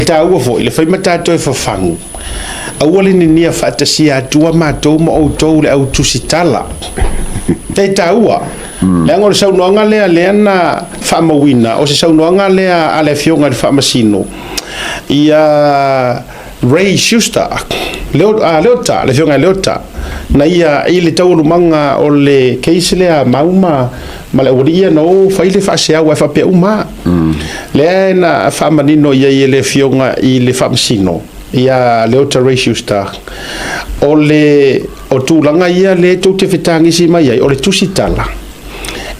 Taua foi le fai ma tatou e fafagu, aua le ninia faatasia atua matou ma outou le au tusitala. E taua, leaga o le saunoaga lea lea na faamauina, o se saunoaga lea a le Afioga i le Faamasino ia Ray Schuster, Leota, le Afioga ia Leota, na ia i le taualumaga o le case lea a Mau ma le aualii ia na o fai le faaseau ae faapea uma lava. Lea na faamanino i ai e le Afioga i le Faamasino ia Leota Ray Schuster, o le o tulaga ia lea tou te fetagisi mai ai, o le tusitala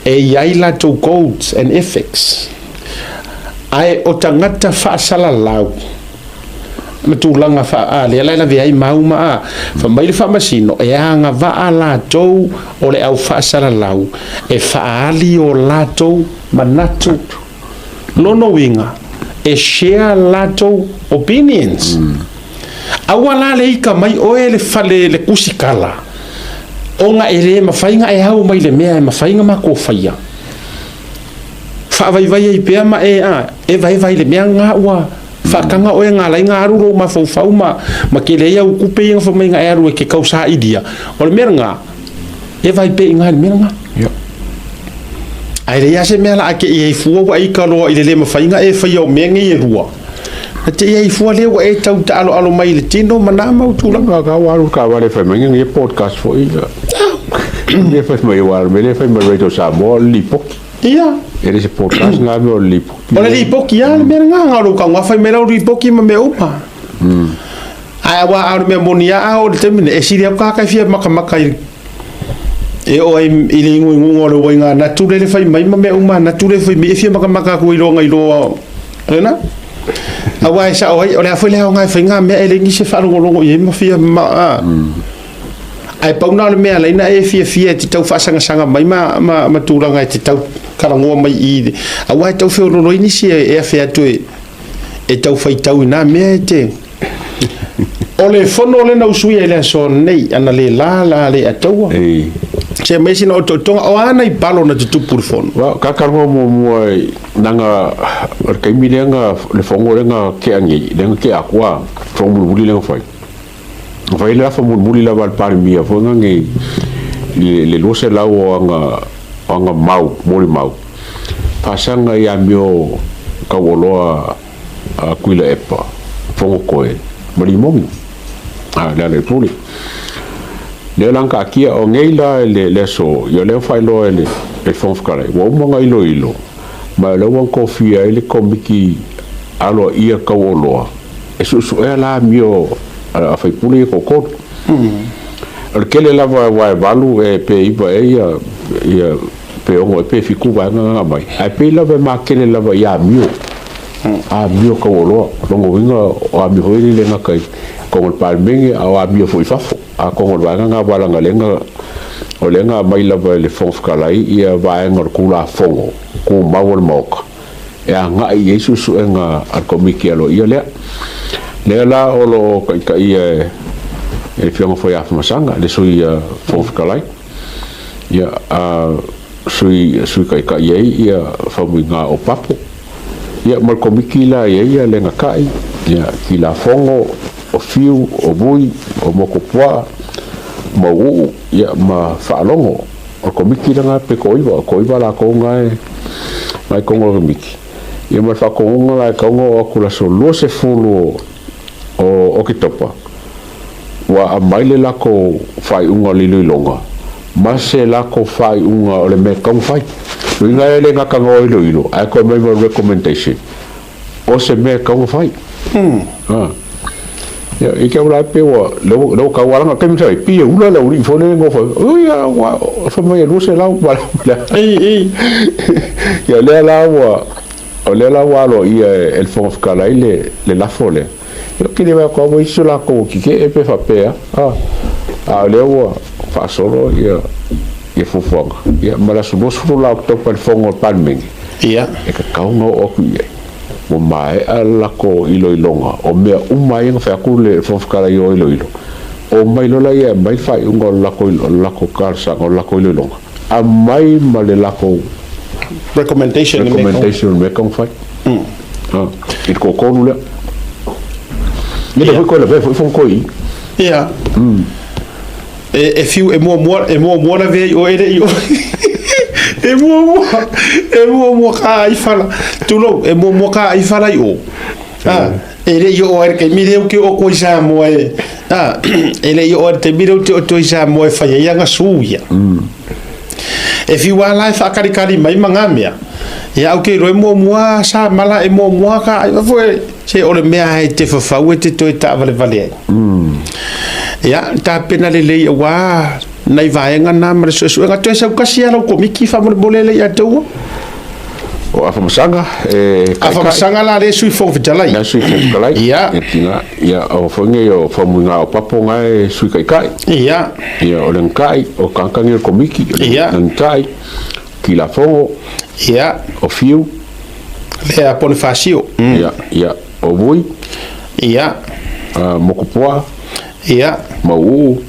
e i ai latou codes and ethics, ae o tagata faasalalau ma tulaga faa, a, lea la e lavea ai mau ma a, fai mai le Faamasino, e agavaa latou o le au faasalalau e faaali o latou manatu. Lona uiga, e share latou opinions. Aua la le ika mai oe le fale le kusikala, ona e le mafai na e au mai le mea e mafai na matou faia. Faavaivai ai pea ma e a, e vaevae i le mea na ua faataga oe na alai na alu lou mafaufau ma tele ai au tupe ia na fai mai na e alu e te tausailia. O le mea lena, e vae pea i ina i le mea lena. Ae leai lava se mea o le a te i ai fua ua e ita loa i le le mafai ona e faia o mea nei e lua. E te i ai fua lea ua e tau taaloalo mai i le tino ma na mau tulaga. Ka ua alu le taavale e fai mai ia podcast foi ia. Ia fai mai ua alu mai fai mai Radio Samoa o le lipoti. Ia. E le se podcast nga mea o le lipoti. O le lipoti lava le mea lena, na o lou taugā fai mai lau lipoti ma mea uma. Ae aua a o le mea moni lava a oo i le taimi lenei, e sili atu tagata e fia makamaka i e oo ai i le iguiguga o le uaiga natu lele fai mai ma mea uma natu le fai mai e fia makamaka atu i loga i loa lena. Aua e sao ai, o le a foi le aoga e fai ngā mea e leai nisi e faalogologo i ai ma fia ma, a. Ae pau na o le mea alai na e fiafia e te tau faasagasaga mai ma tulaga e te tau talanoa mai i, aua e tau feololo ai nisi e afe atu e tau faitau i nā mea e te. O le fono lea na usuia i le aso nei, ana le la la le ataua. Ei. Se mai sina otootoga, o a nai palo na tutupu i le fono? Wa, ka kaloa muamua i nanga, o le taimi lea na, le fono lea na tea nei, lea na tea atu a, fono mulimuli lea na fai. Na fai le afa mulimuli lava a le Palemia foi na nei, i le 200 o ana, o ana mau, molimau, faasaga i amio taualoa a Tuilaepa, Fonotoe ma Limoni, a Lealailepule. Lea la na taatia, o nei la i le aso, ia lea ua faailoa e le Fofoga Fetalai, ua uma ona iloilo, ma o lea ua tofia ai le Komiti Aloaia Tauoloa e suesuea la amio a faipule ia toatolu. O le tele lava aua e 8 e pe 9 ea ia pe 6 ea pe 7 vaega na aumai, ae pei lava e makele lava i amio, amio taualoa. O lona uiga o amio foi ia e le gata i totonu o le Palemene a o amio foi i fafo. Atonu o le vaega lena aua leaga o lea na, o lea na aumai lava e le Fofoga Fetalai ia vaega o le Tulafono Tumau o le Maota e agai i ai suesuega a le Komiti Aloaia lea. Lea la o lo o taitaia e le Afioga foi ia Afamasaga, le Sui Fofoga Fetalai, ia, a Sui, Sui Taitai ai ia Faumuina o Papo, ia ma le Komiti la e i ai ia Lenatai, ia Tilafono, o Fiu, o Vui, o Motupuaa, Mauuu, ia ma Faalogo. O le Komiti lena pe toaiva, o toaiva latou na e na i totonu o le Komiti. Ia ma le faatonuga la e tatau ona oo atu i le aso 20 o Oketopa, ua aumai le latou faaiuga o le iloiloga ma se latou faaiuga o le mea e tatau ona fai. O lona uiga e le gata na o iloilo, ae toe aumai ma le recommendation o se mea e tatau ona fai. Ia, i te au la pe ua, lea ua tau alanga, taimi sa pi e ula le aualii foi lele nofo ai, ui a, ua, fai mai e 200 ma le, Ia, lea la ua, o lea la ua aloaia e le Fofoga Fetalai le lafo lea. Ia, ou te le vaai atu lava ua i ai se latou tetee pe faapea, a, a o lea ua faasolo ia, ia fuafuaga. Ia, ma le aso 20 la o Oketopa i le fono a le Palemene, Ia. E tatau ona oo atu i ai. Ua maea le latou iloiloga o mea uma ia na fai atu le Fofoga Fetalai o iloilo, omai loa laia e aumai le faaiuga o le latou talosaga o le latou iloiloga, aumai ma le latou recommendation o le mea e tatau ona fai. I le toatolu lea. Le foi ko le foi fo ko i. Ia. E, e fiu e muamua e muamua lavea i o e le i o. E muamua e muamua ka ai fala. Tulou, e muamua ka ai fala i o. Ah, e le i oo ai le taimi lea ou te oo atu ai i Samoa e ah, e le i oo ai le taimi lea ou te oo atu ai i Samoa e fai ai ana su ia. E fiu lava la e faakalikali mai ma na mea. Ia ou te iloa e muamua sa mala e muamua ka ai foi se o le mea e te fafau e te toe taavalevale ai. Ia tapena lelei aua nai vaega na ma le suesuega toe saukasi lava lau komiti faamolemole le ia te ua. O Afamasaga e kaikai. Afamasaga la le Sui Fofoga Fetalai. La Sui Fofoga Fetalai. Ia. Ia tina, ia o foi nei o Faumuiga o Papo nga e Sui Kaikai. Ia. Ia o le Ngatai, o Kankangi o le Komiti, o le Ia. Ngatai, Kilafogo, Ia. o Fiu. Lea Ponifasio. Ia, ia, o Vui. Ia. Mokupoa. Ia. Mauuu.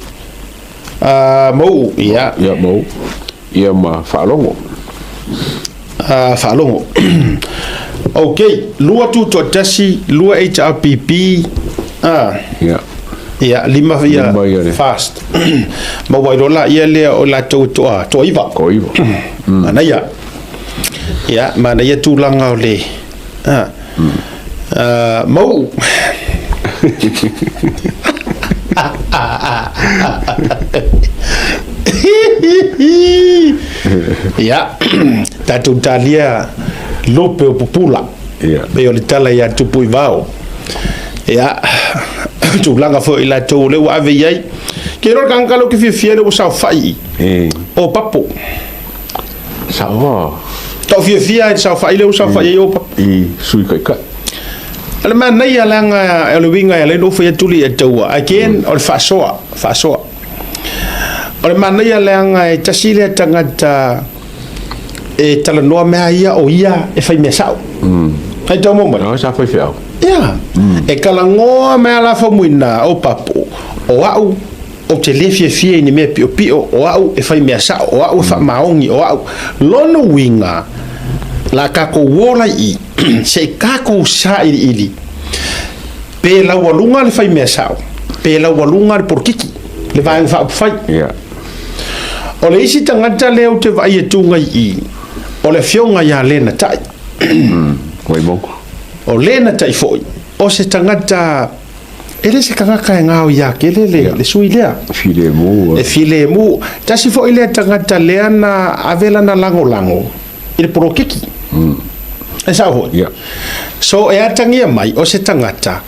Mauuu, ia. Ia, Mauuu. Ia ma Faalogo. Faalogo. Ok, 2 tutoatasi, 2 HRPP, Ia. Ia, lima ia, Lima ia le. Fast. Maua ai loa laia lea o latou e toa, toaiva. Toaiva. Manaia. Ia, manaia tulaga o le, Mauu. Ia, tatou talia lupe o pupula. Ia. Pei o le tala ia Tupuivao. Ia, tulaga foi i latou o lea ua ave i ai. Ke iloa le tagata lea ou te fiafia ai lea ua saofai i i. O Papo. Saoa. Tau fiafia ai le saofai lea ua saofai ai o Papo. I Sui Taitai. O le manaia leaga o le uiga e ala ai ona ou fai atu le ia taua. Again, o le faasoa, faasoa. O le manaia leaga e tasi lea tagata e talanoa mea ia o ia e fai mea sao. Hai tau mau mai. No, sa fai feau. Ia. E talanoa mea la faumuina o Papo. O au ou te le fiafia i ni mea piopio, o au e fai mea sao, o au e faamaoni, o au. Lona uiga, la tatou ola i i, se i tatou sailiili, pe laualuga le fai mea sao, pe laualuga le polokiki, le Vaega Faaupufai. O le isi tagata lea ou te vaai e tu nei i i, o le afioga ia Lena Tai. Vaimauga. O Lena Tai foi, o se tagata E le se tagata e gaoia tele le, le sui lea. Filemu. E filemu. Tasi foi lea tagata lea na ave lana lagolago i le polokiki. E sao foi? Yeah. So e atagia mai o se tagata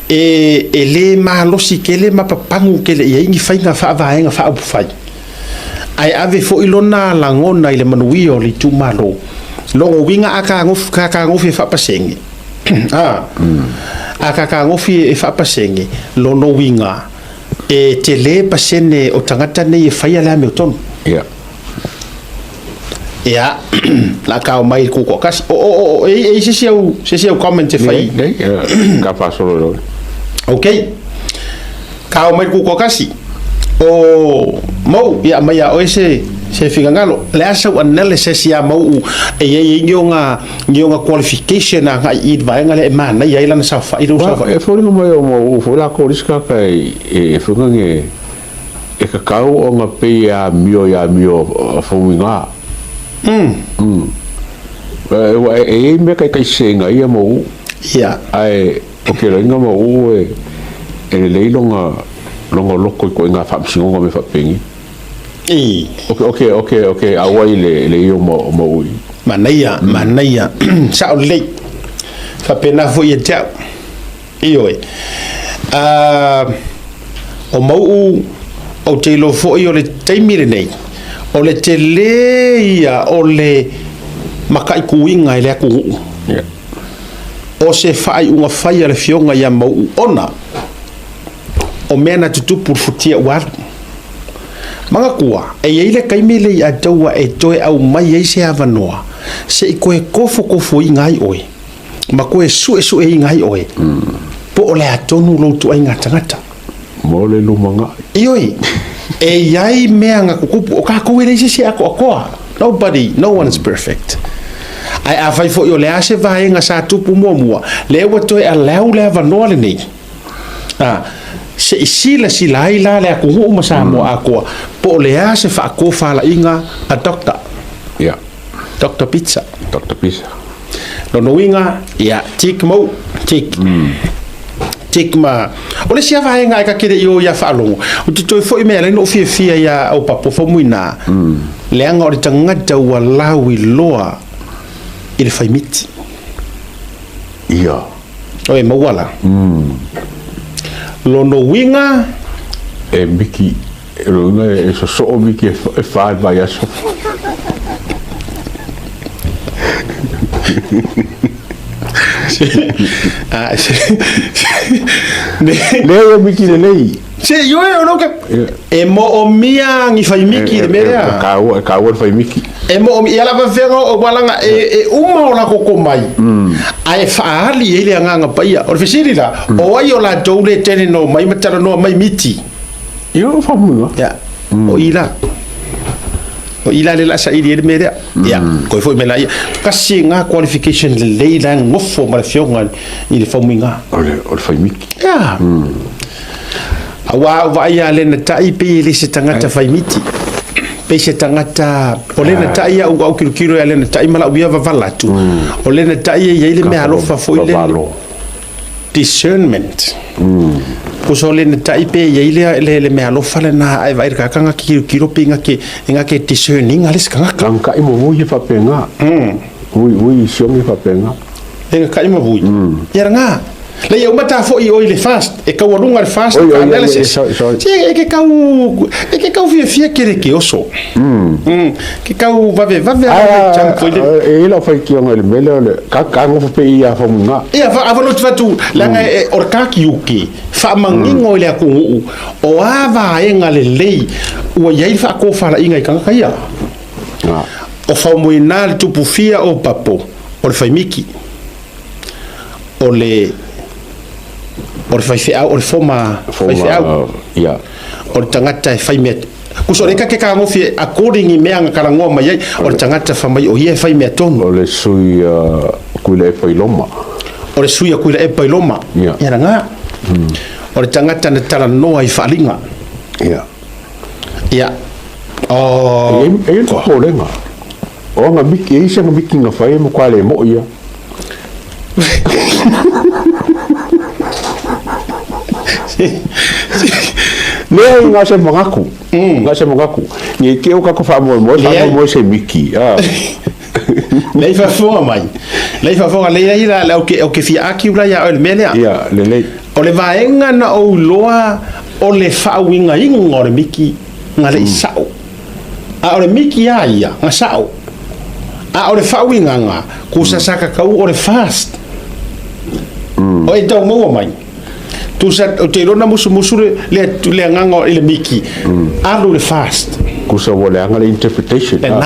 e, e le malosi tele ma papagu tele i ai ni faiga faavaega faaupufai. Ae ave foi lona lagona i le manuia o le itumalo. Lona uiga a kakagofi e faapasene. A, a kakagofi e faapasene, lona uiga e tele pasene o tagata nei e faia le amiotonu. Ia. Ia, la kao mai i le kukuakasi. O, o, o, e, e i se isi au, se isi au comment e fai. Nei, nei, ka faasolo loa. Ok. Kao mai le kukuakasi. O Mou, ia aumai ia oe se se finagalo. Le a sau analysis ia Mou e i ai ni ona ni ona qualification agai i le vaega lea e manaia ai lana saofai lea ua saofai. E foliga mai o Mou foi lakou le isi tagata e foi nge e kakau ona pei e amio i amio a Faumuiga. Ua e i ai mea taitaisega ia Mou. Ia. Ae O ke loiga ma uu e e lelei lona lona loko i koʻiga faamasinoga ma mea faapeni. I. O ke o ke o ke o ke ʻauai le le ia o ma o ma ui. Manaia, manaia. Sao lelei. Faapena foi ia te au. Ioe. Ah, o Mauu, ou te iloa foi o le taimi lenei, o le tele ia o le mataituina i le atunuu. Yeah. O se faaiuga fai a le Afioga ia Mau'u ona o mea na tutupu i le futia ua alu. Manatua, e i ai le taimi lea i Ataua e toe aumai ai se avanoa se i toe tofotofoina ai oe ma toe suesueina ai oe po o le a tonu lou ituaiga tagata. Mo le lumanai. Ioe, e i ai mea na tutupu, o tatou e leai se isi e atoatoa. Nobody, no one is perfect. Ae afai foi o le a se vaega sa tupu muamua, lea ua toe allow le avanoa lenei. Se i silasila ai la le atunuu ma Samoa atoa po o le a se faatofalaiga a Doctor. Ia. Doctor Pizza. Doctor Pizza. Lona uiga, ia, tick mou, tick. Tick ma, o le isi lava vaega e ta te le i o ia faalogo, ou te toe foi mai ala ai na ou fiafia ia Aupapo Faumuina, leaga o le tagata ua lauiloa i le faimiti. Ia. O e maua la. Lona uiga. E miki, lona uiga e sosoo miki e fa i le vaiaso. Leai o miki lelei. Se, ioe, o lou E moomia ni faimiki i le mea lea. E taua, e taua le faimiki. E moomia, ia lava fea o walaga e, e uma o la koko mai. Ae faaali i ai le agaga paia. O le fesili la, o ai o latou le tele no mai ma talanoa mai miti? Ia o faamuiga. Ia, o i la. O i la le la saili ai le mea lea. Ia, koe foi me la ia. Kasi ngā qualification lelei la ngofo ma le fioga i le faumuiga. O le faimiki. Ia. Aua a ou vaai ia Lenatai pei e le se tagata faimiti. Pei se tagata, o Lenatai au au kilokilo ia Lenatai ma lau ia vavala atu. O Lenatai e iai le mea alofa foi le discernment. Pusa o Lenatai pe iai le le le mea alofa lena ae vaai le tagata nga kilokilo pe nga ke nga ke discerning a le isi tagata. Lagakai ma vui e faapena. Vui vui siogi e faapena. Lagakai ma vui. Ia lena. Lei e uma ta foi oi le fast, e taualuga le fast Oi, oi, analysis. Sorry, sorry. Se e ke kau e ke kau fiafia kere ke oso. Ke kau vave vave a le jump foi le. E i lau faitioga i le mea lea o le ka ka nofo pea ia faumuga. Ia fa avalo te fatu leaga e o le kakiuki faamanino i le atunuu o a vaega lelei ua i ai le faatofalaiga i tagata ia. O faumuina le tupufia o papo o le faimiki. O le o le faifeau, o le former faifeau. Ia. O le tagata e fai mea Kuso le kake kagofi according i mea nga kalangoa mai ai, o le tagata fa mai o ia e fai mea tonu. O le sui a Kuilaepa i Loma. O le sui a Kuilaepa i Loma. Ia. Ia langa. O le tagata na talanoa i faaaliga. Ia. Ia. O E i ai le popolega. O aga miki, e i ai se aga miki na fai e matua le moʻi ia. Leai, na o se manatu. Na o se manatu. Nei te o tatou faamoemoe, faamoemoe se miki. A. Lei faafofoga mai. Lei faafofoga, leai la, la, ou te, ou te fia argue la ia oe i le mea lea. Ia, lelei. O le vaega na ou iloa o le faauigaina o le miki na le i sao. A o le miki a ia, na sao. A o le faauigaga, kusa sa kakau o le fast. O e tau maua mai. Tusa, ou te iloa na musumusu le, le, le agaga i le miki, alu le fast. Kusa ua leaga le interpretation. Lena.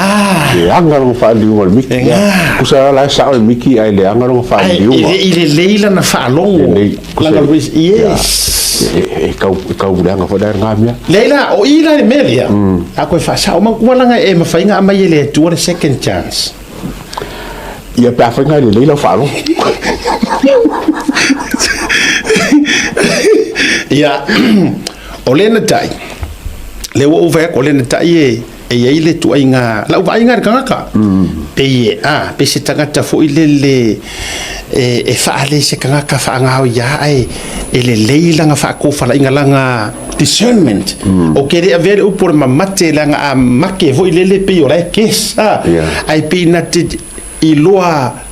Leaga lona faaliliuga o le miki. Lena. Kusa la e sao le miki ae leaga lona faaliliuga. Ae i lelei lana faalogo. Lelei. Lana yes. E tau, e tau leaga foi la lena mea. Leai la, o i la i le mea lea, a koe faasao manatua lana e mafai ona aumai e le Atua le second chance. Ia pe afai na e lelei lau faalogo. Ia, o lena tai, lea ua ou fai atu, o lena tai e, e i ai le tuaiga, lau vaaiga i le tagata, pei e, a, pei se tagata foi lele e, e faale se tagata faagaoia ae e lelei lana faatofalaiga, lana discernment. O ke le avea le upu o le mamate, leaga a make foi lele pei o la e guess, a, ae pei na te iloa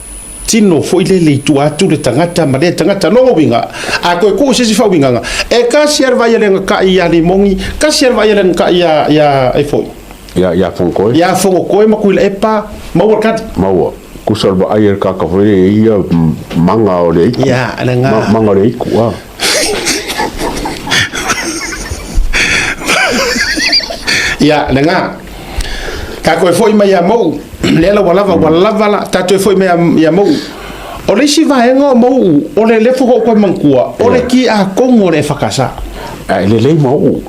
tino foi lele i tua atu le tagata ma lea tagata. Lona uiga, a toe tuu se isi faauigaga, e kasi a le vaai a le agakai ia Limogi, kasi a le vaai a le agakai ia, ia, ai foi. Ia, ia Fonotoe. Ia Fonotoe ma Tuilaepa, maua le kati. Maua. Kusa o le vaai a le tagata foi lele e ia maga o le aiku. Ia, le ga. Maga o le aiku, a. Ia, le ga. Ka toe foi mai ia Mou, lea la ua lava, ua lava la, ta toe foi mai ia Mou. O le isi vaega o Mou, o le lefo ko koe manatua, o le kiakono o le EFKS. Ae lelei Mou.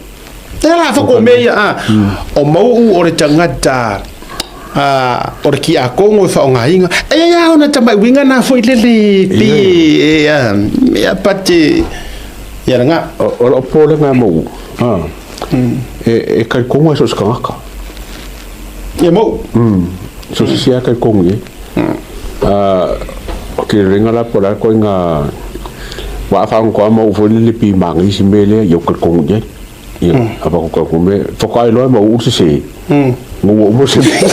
Lea la whako me ia, a, o Mou o le tagata, a, o le kiakono e whaongainga. E ia ia ona tamai uiga na foi lele, pi, e, a, mea pate. Ia lena. O lou popolega e mau, e talitonu lava i so o se tagata. Ia mau. So o se isi lava e talitonu i ai. O ke lelega la po o le a le ituaiga aua a faalogo atu lava Mauu foi lele pei e manaia si mea lea, ia ou talitonu i ai. Ia, a faatoa talitonu mea, faatoa iloa e Mauu le sese, ina ua uma se mea.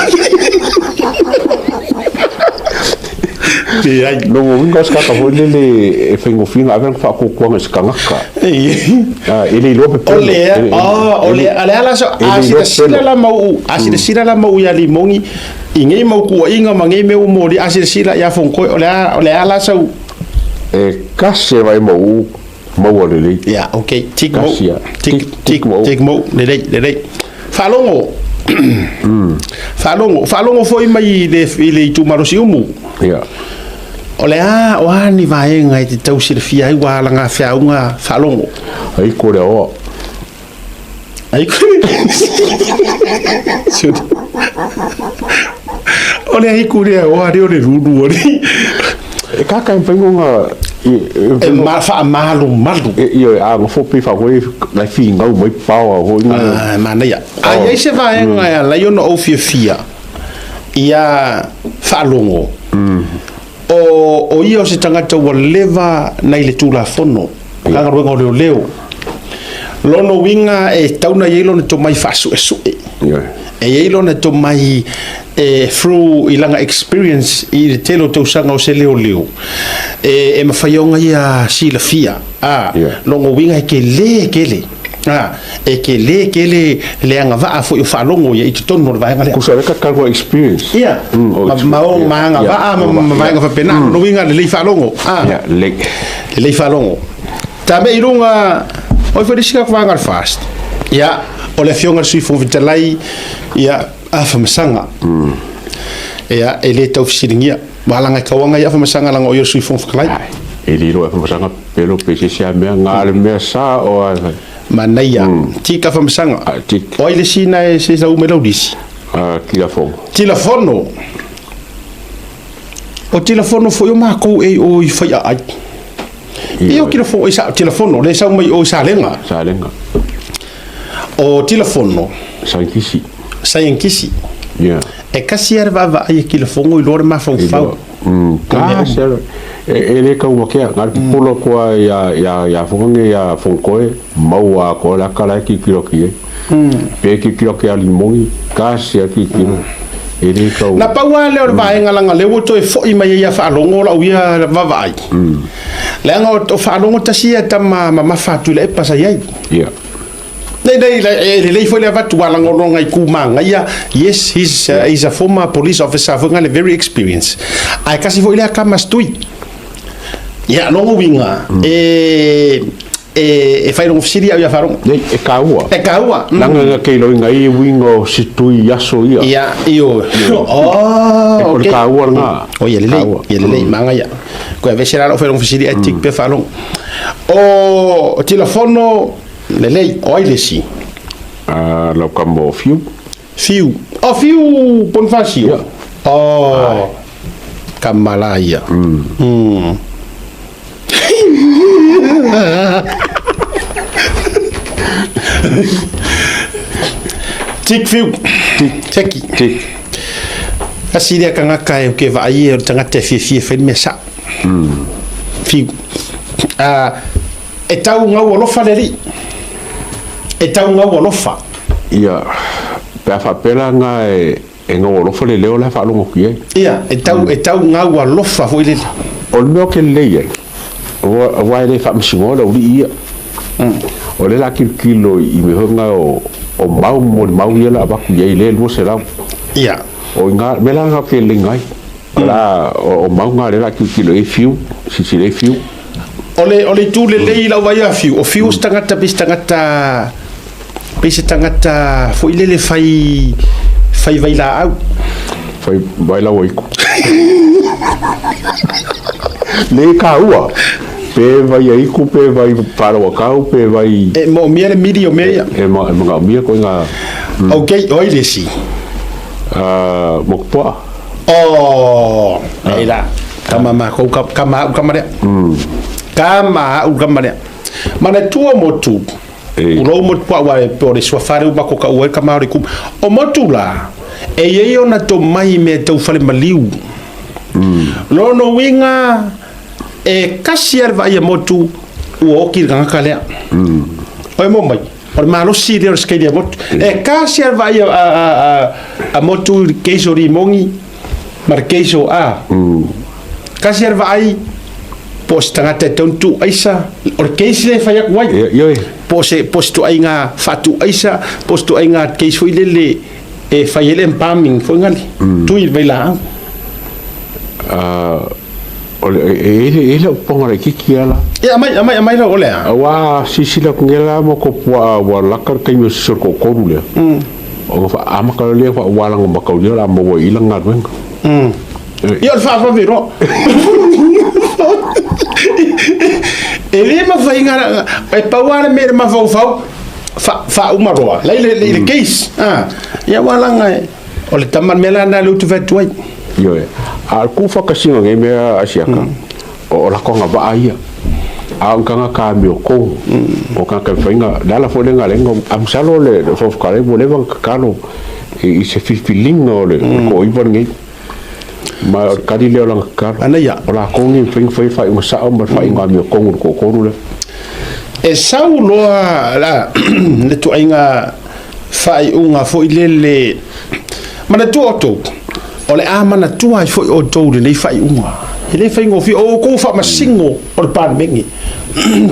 Leai. Lona uiga o se tagata foi lele e faigofie ona ave lana faatuatuaga i se tagata. E le iloa pepelo. O lea, o lea, o le a la so, a silasila la Mauu, a silasila la Mauu ia Limogi i nei mau tuuaiga ma nei mea ua molia, a silasila ia Fonotoe, o le a, o le a la sau. E tasi e vaai Mauu, maua lelei. Ia, ok, tik Mauu, Tasi ia. tik, tik, tik Mauu, lelei, lelei. Faalogo, faalogo, faalogo foi mai i le, i le itumalo Siumu. Ia. O le a, o a ni vaega e te tau silafia ai ua alagafeauga faalogo? Ai ko le aoa. Ai ko O le ai ko le aoa le o le lulu o le. E kaka e mawhai nga E ma faamalumalu. E ioe a ngofo pe wha lai whingau mai paoa hoi nga. Ah, manaia. A i ai se vaega e ala ai ona ou fiafia ia faalogo, o, o ia o se tagata ua leva nai le Tulafono, Matagaluega o Leoleo. Lona uiga e tatau ona i ai lona tomai faasuesue. E i ai lona tomai e through i lana experience i le tele o tausaga o se leoleo, e, e mafai ona ia silafia, a, lona uiga e tele tele. A, e tele tele le agavaa foi o faalogo ia i totonu o le vaega lea. Tusa o lea ka talanoa experience. Ia, ma, ma, o, ma agavaa ma, ma vaega faapena. Lona uiga lelei faalogo. A, Ia, lelei. Lelei faalogo. Tame i luga, oi foi le isi vaega o le FAST. Ia, o le afioga i le Sui Fofoga Fetalai, ia, Afamasaga. Ia, e le tau fesiligia. Ua alaga e tauaga ia Afamasaga leaga o ia o le Sui Fofoga Fetalai. E le iloa e Afamasaga pelo pe se isi lava mea, na o le mea sa o a fai. Manaia. Tika Afamasaga. Tik. O ai le isi na e se lau mai lau lisi? Tilafono. Tilafono. O Tilafono foi o makou e i o i Faiaai. Ia o Tilafono, i sa, Tilafono, le sau mai o i Salega. Salega. O Tilafono. Saientisi. Saientisi. Yeah. E kasi lava le vaavaai e Tilafono i loa le mafaufau. Ka se e le kau makea ngal polo kua ia ia ia fonge ia fonkoe maua ko la kala ki kilo ki pe ki kilo ki ali mongi ka se ki kilo e le kau. Na pau lava lea o le vaega leaga lea ua toe foi mai ai ia faalogo lau ia vaavaai. Leaga o faalogo tasi ia tama mamafa atu i le epa sa i ai. Yeah. Nei, nei, e lelei foi le avatu a lagologa i ku magaia. Yes, he's, he's a former police officer foi ngale very experienced. Ae kasi foi lea kama stui. Ia, lona uiga, e, e, e whai rongo fesili au ia wharongo. Nei, e kāua. E kāua. Langa nga kei loinga i uiga o si tui aso ia. Ia, io. Oh, E ko le okay. kāua langa. O ia lelei, ia lelei, magaia. Koe avese la lau whai rongo fesili ai tik pe wharongo. O, tilafono, Lelei, o ai le isi? A lau kama o Fiu. Fiu. O Fiu Bonifacio. Yeah. Oh. Kama la ia. Mm. Tik Fiu. Tik. Teki. Tik. Kasi lea kangaka e ke vaai e o le tagata e fiafia e fai le mea sao. Fiu. Ah, E tau ngau alofa le alii. E tau ngau alofa. Ia, pe a faapea la nga e ngau alofa le leo la e faalogo atu i ai. Ia, e tau, e tau ngau alofa foi lele. O le mea o ke lelei ai, aua e le faamasinoa le aualii ia. O lea la a kilokilo i mea foi nga o mau ma molimau ia la avatu i ai lea e 200. Ia. O i nga, mea la nga o ke lelei ai. O la, o mau nga lea la a kilokilo i ai fiu, silasila i ai fiu. O le, o le itu lelei i lau vaai a Fiu, o Fiu o se tagata pei se tagata, pei se tagata foi lele fai, fai vailaau. Fai vailaau aiku. Le kāua, pe vai aiku, pe vai whārawakau, pe vai... E moomia le miri o mea ia. E, e mangaomia koe ngā... Ok, o ai le isi? Mokupoa. Oh, e la. Tama mākou, ka, ka maau kama lea. Ka maau kama lea. Manatua motu, Ulou motu puaa aua e pei o le suafa lea ua matou taua ai le tama o le itumalo. O motu la, e i ai ona tomai i mea tau fale maliu. Lona uiga, e kasi lava le vaai a motu ua oti le tagata lea. Oi mo mai, o le malosi lea o le sikeili a motu. E kasi lava le vaai a motu i le case o Rimoni ma le case o a. Kasi lava le vaai po o se tagata e tatau ona tuu aisa, o le case lea e fai atu ai. Ioe. Po o se ituaiga faatuaisa, po o se ituaiga case foi lele e fai ai le embalming foi nale, tui i le vailaau. O le, e i ai lau poga laitiiti lava la. Ia, aumai, aumai, aumai lau, o le a? Aua a silasila atu nei la ma tou puaa ua lata le taimi o se isi o le toatolu lea, ona amata loa lea faaua lana mataulia o le a maua i i lana galuega. Ia, o le faavave loa. E le mafai na, e pau lava le mea i le mafaufau, faauma loa, la i le case. Ia, aua leaga o le tama le mea la lena lea ou te fai atu ai. Ioe. A o le tuufaatasiga o nei mea Asiata, o latou agavaa ia. A o ni tagata amiotonu, o tagata e mafai ona, o le ala foi lea na ala ai ona, a masalo le Fofoga Fetalai ua leva ona tatalo i se filifiliga o le toaiva lenei. Ma o le tali lea o lana tatalo. Anaia. O latou nei e mafai ona fai le faaiuga sao ma le faaiuga amiotonu i le toatolu lea. E sau loa le ituaiga faaiuga foi lele, manatua outou, o le a manatua ai foi outou i lenei faaiuga. E le faigofie, o outou faamasino o le Palemene,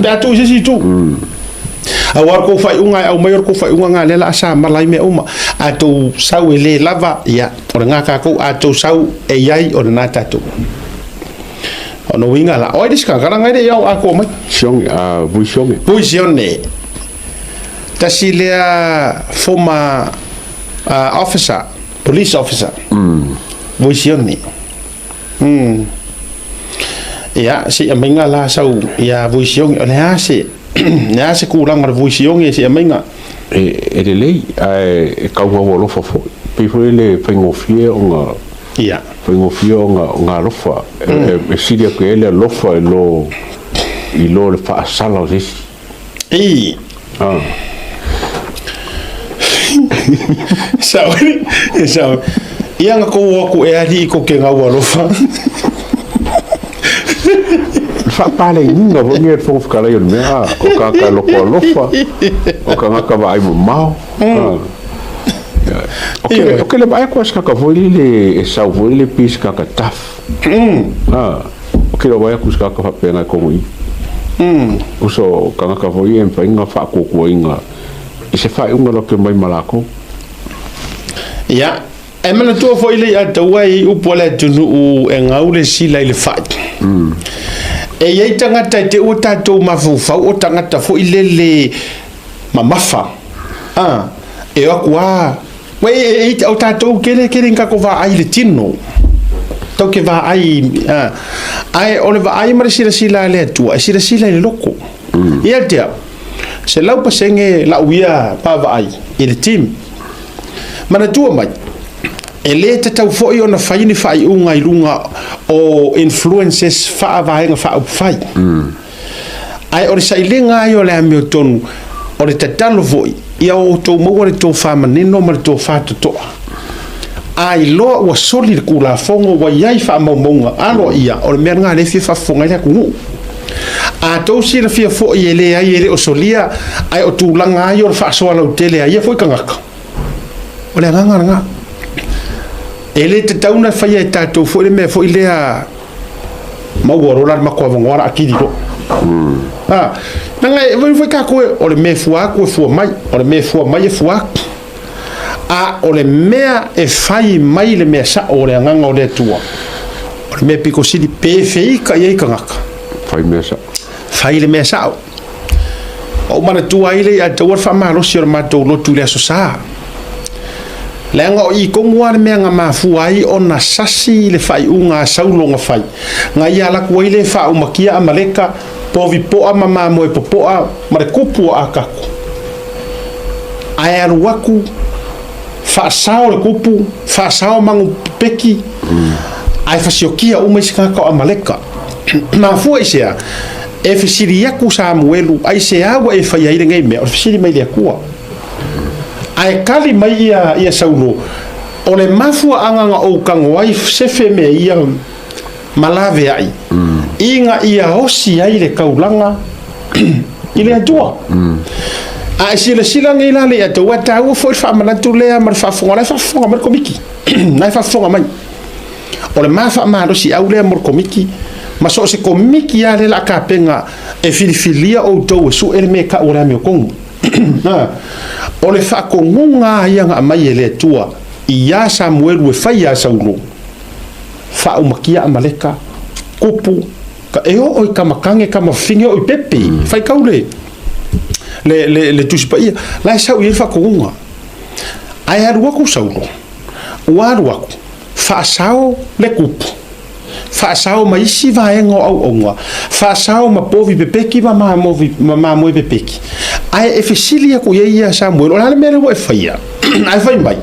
pe a tuu i se isi itu. Aua o le tou faaiuga e aumai o le tou faaiuga lena lea o le a samala ai mea uma. A tou sau e le lava, ia, o lena tatou, a tou sau e i ai, o lena tatou. O lona uiga la, o ai le isi tagata leaga e le i ao atoa mai? Sione, a Vui Sione. Vui Sione. Tasi lea former officer, police officer, Vui Sione. Ia, se i aumaiga la sau ia Vui Sione, o le a se, le a se tulaga o le Vui Sione se i aumaiga? E lelei, ae e tau gaualofa foi. Pei foi le faigofie ona, Ia. faigofie ona alofa. E sili atu i ai le alofa i lo, i lo le faasala o se isi. Ei. Ah. Sao, sao. Ia nga kou o atu e alii kou te gau alofa. Le faapaleniga foi lenei a le Fofoga Fetalai o le mea, o tagata loko alofa, o tagata vaai mamao. O ke le vaai atu a se tagata foi lele e sau foi lele pei se tagata tough. O ke le vaai atu i se tagata faapena e kogo i i. Uso o tagata foi ia e mafai ona faatuatuaina i se faaiuga latou te omai ma latou. Ia, e manatua foi le ia taua e i ai upu a le atunuu e gau le sila i le fai. E i ai tagata e te ua tatou mafaufau o tagata foi lele mamafa. A, e o atu lava Ué, e, o tatou kele kele ni tatou vaai i le tino. Tau ke vaai, a, ae o le vaai ma le silasila a le Atua, e silasila i le loko. Ia te au, 100% lau ia vaavaai i le team. Manatua mai, e le tatau foi ona fai ni faaiuga i luga o influences faa-vaega faaupufai. Ae o le sailiga lava ia o le amiotonu, o le tatalo foi, ia outou maua le tofa manino ma le tofa totoa. A iloa ua soli le Tulafono ua i ai faamaumauga aloaia, o le mea lena lea e fia faafofoga ai le atunuu. A outou silafia foi e leai e le o solia, ae o tulaga lava ia o le faasoa lautele a ia foi tagata, o le agaga lena. E le tatau ona faia e tatou foi le mea foi lea maua loa la le matou avanoa la atili loa. A, leaga e foi tatou o le mea e fua atu e fua mai, o le mea e fua mai e fua atu. A o le mea e fai mai le mea sao o le agaga o le Atua, o le mea pito sili pe feita i ai tagata. Fai mea sao. Fai le mea sao. Ua ou manatua ai le ia taua le faamalosi o le matou lotu i le Aso Sa. Leaga o i tonu lava le mea na mafua ai ona sasi le faaiuga a Saulo na fai, na ia alu atu ai le faaumakia Amaleka, povi poa ma mamoe popoa ma le kupu o Akako. Ae alu atu, faasao le kupu, faasao magu pepeki, ae fasiokia uma isi tagata o Amaleka. Mafua i se a? E fesili aku Samuelu, Aisea ua e faia ai lenei mea? O le fesili mai le Atua. Ae kali mai ia, ia Saulo, O le mafuaaga na ou tago ai sefe mea ia ma laveai, ina ia osi ai le taulaga i le Atua. A e silasila nei la le ia outou, aua e taua foi le faamanatu lea ma le faafofoga, o la e faafofoga mai le Komiti, o la e faafofoga mai. O le ma faamalosiau lea mo le Komiti, ma so o se Komiti lava lea o le a tapena e filifilia outou e sue le mea e tau o le amiotonu. O le faatonuga lava ia na aumai e le Atua iā Samuelu e fai iā Saulo, Faaumakia Amaleka, kupu, ka, e oo i tama tane, tama fafine, e oo i pepe, faitau le, le, le, le Tusi Paia, la e sau i ai le faatonuga. Ae alu atu Saulo, ua alu atu, faasao le kupu, faasao ma isi vaega o auauna, faasao ma povi pepeki ma mamoe, ma mamoe pepeki. Ae e fesili atu i ai ia Samuel, o le a le mea lea ua e faia? Ae fai mai,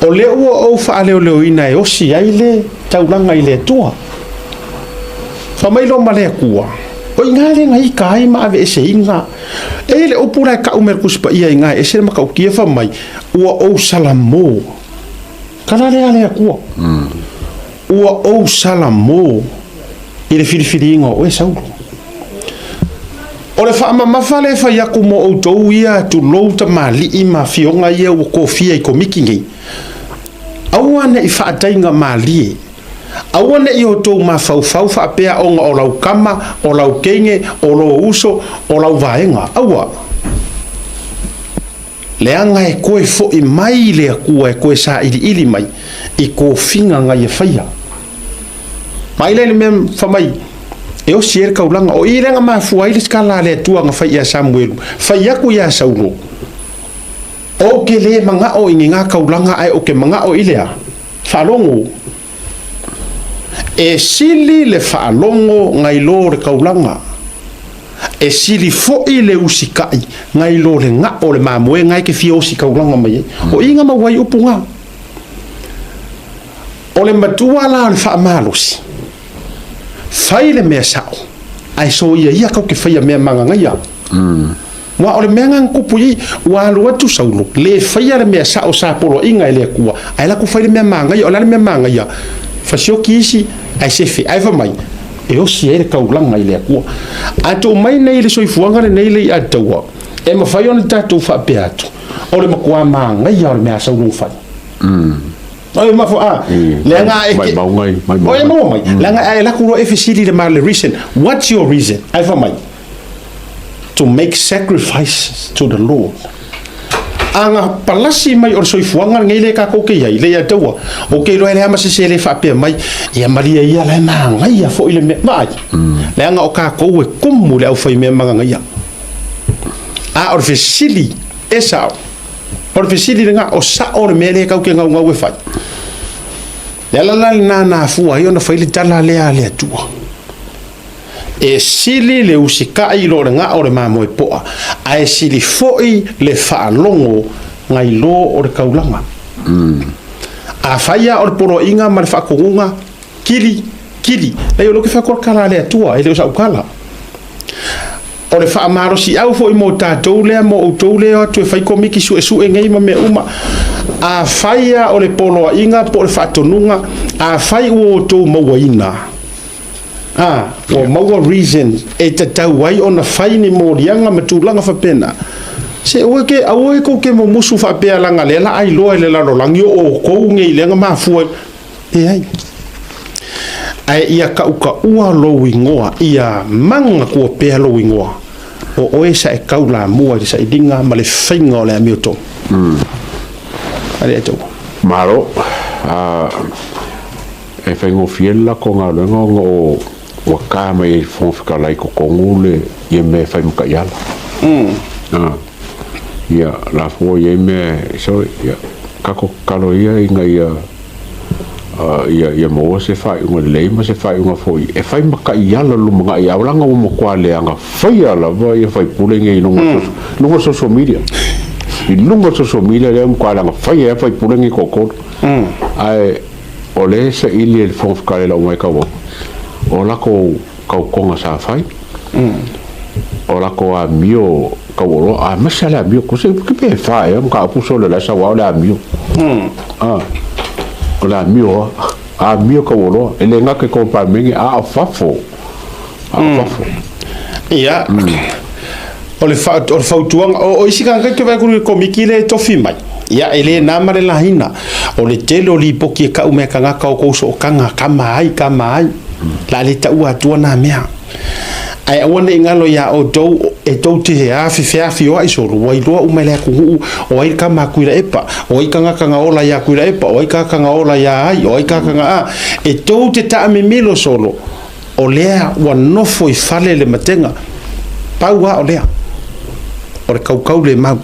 o lea ua ou faaleoleoina e osi ai le taulaga i le Atua. Fai mai loa ma le Atua, o i ina lea na ita ai ma aveeseina. E i ai le upu la e tau mai e le Tusi Paia i ina e ese le matautia, fai mai, ua ou salamo. Tala lea a le Atua. Ua ou salamo i le filifiliina o oe Saulo. O le faamamafa lea e fai atu mo outou ia, tulou tamalii ma afioga ia ua tofia i komiti nei, aua ne i faataiga malie, aua ne i outou mafaufau faapea ona o lau tama, o lau teine, o lou uso, o lau vaega. Aua! Leaga e toe foi mai le Atua e toe sailiili mai i tofiga na ia faia. Mai lea i le mea fai mai e osi ai le taulaga. O i lea na mafua ai le tala a le Atua na fai ia Samuelu, fai atu ia Saulo, Ou te le manao i ni ngā taulaga ae ou te manao i le a? Faalogo. E sili le faalogo nai lo le taulaga. E sili foi le usikai nai lo le gao o le mamoe nga e te fia osi taulaga mai ai. O i nga maua ai upu nga. O le matua la o le faamalosi, fai le mea sao, ae soia ia kau te faia mea magagaia. Aua o le mea nga na tupu i i, ua alu atu Saulo, le faia le mea sao sa poloaiga e le Atua, ae latou fai le mea magaia. O le a le mea magaia? Fasioki isi, ae sefe, ae fai mai, e osi ai le taulaga i le Atua. A tuu mai nei le soifuaga lenei le i'a taua, e mafai ona tatou faapea atu, o le matua magaia o le mea a Saulo na fai. Oi mafo a leaga e mai mauga i mai mauga. Oi maua mai. Leaga e laku loa e fesili le ma le reason. What's your reason? Ae fai mai, to make sacrifices to the Lord. A na palasi mai o le soifuaga lenei lea tatou te i ai, le ia taua, o ke iloa e leai ma se isi e le faapea mai, ia malie ia la e magaia foi le mea. Vaai, leaga o tatou e kumu i le aufaimea magagaia. A o le fesili e sao, o le fesili lena, o sao le mea lea tatou te naunau e fai? Le ala la lena na afua ai ona fai le tala lea a le Atua. E sili le usikai i lo le gao o le mamoe poa, ae sili foi le faalogo nai lo o le taulaga. Afai lava o le poloaiga ma le faatonuga, kili, kili. Leai, o lea ou te fai atu o le tala a le Atua, e le o sau tala. O le faamalosiau foi mo tatou lea, mo outou lea e o atu e fai komiti suesue nei ma mea uma, afai lava o le poloaiga po o le faatonuga, afai ua outou mauaina, A, ua maua reason e tatau ai ona fai ni moliaga ma tulaga faapena. Se aua ke, aua e kou ke mumusu faapea leaga lea la ailoa i le lalolagi o outou nei lea na mafua ai. Leai. Ae ia tautaua lou igoa, ia manatua pea lou igoa, o oe sa e taulamua i le sailiga ma le faiga o le amiotonu. Alii Atua. Malo. A. E faigofie le latou galuega ona o ua ta mai ai le Fofoga Fetalai i totonu le ia mea e fai ma taiala. Ia, la foi ua i ai mea, so, ia, tatou tatalo ia ina ia, ia, ia maua se faaiuga lelei ma se faaiuga foi e fai ma taiala i le lumanai, a o leaga ua matua leaga faia lava ia faipule nei i luga o luga o social media. I luga o social media lea ua matua leaga faia ai faipule nei e toatolu. Ae O lea e saili e le Fofoga Fetalai lau mai tauau, o latou tautoga sa fai, O latou amio taualoa, aemaise lava le amio tosi, pe fa ea mataupu sole o la e sau lava o le amio. A, o le amio lava, amio taualoa, e le gata i totonu o le Palemene, a o fafo, a o fafo. Ia, o le o le fautuaga, o isi tagata e toe vaai atu i le Komiti lea e tofi mai, ia, e le na ma le laina. O le tele o lipoti e tau mai a tagata o tou sootaga, kama ai, kama ai. O le a le taua atua na mea. Ae aua ne i galo iā outou e tou te afifeafioai solo, ua iloa uma e le atunuu o ai le tama a Tuilaepa, o ai tagata na ola iā Tuilaepa, o ai tagata na ola iā ai, o ai tagata na a. E tou te taamimilo solo, o lea ua nofo i fale le matega. Pau lava o lea, o le kaukaulemau.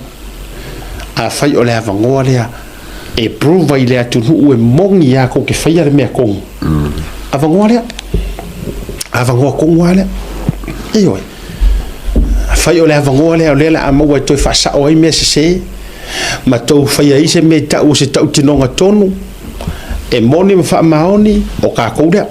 Afai o le avanoa lea e prove ai i le atunuu e moni lava tou te faia le mea tonu, avanoa lea, avanoa tonu lava lea. Ioe. Afai o le avanoa lea o lea o le a maua e toe faasao ai mea sese ma tou faia ai se mea e tau o se tautinoga tonu e moni ma faamaoni, o tatou lea.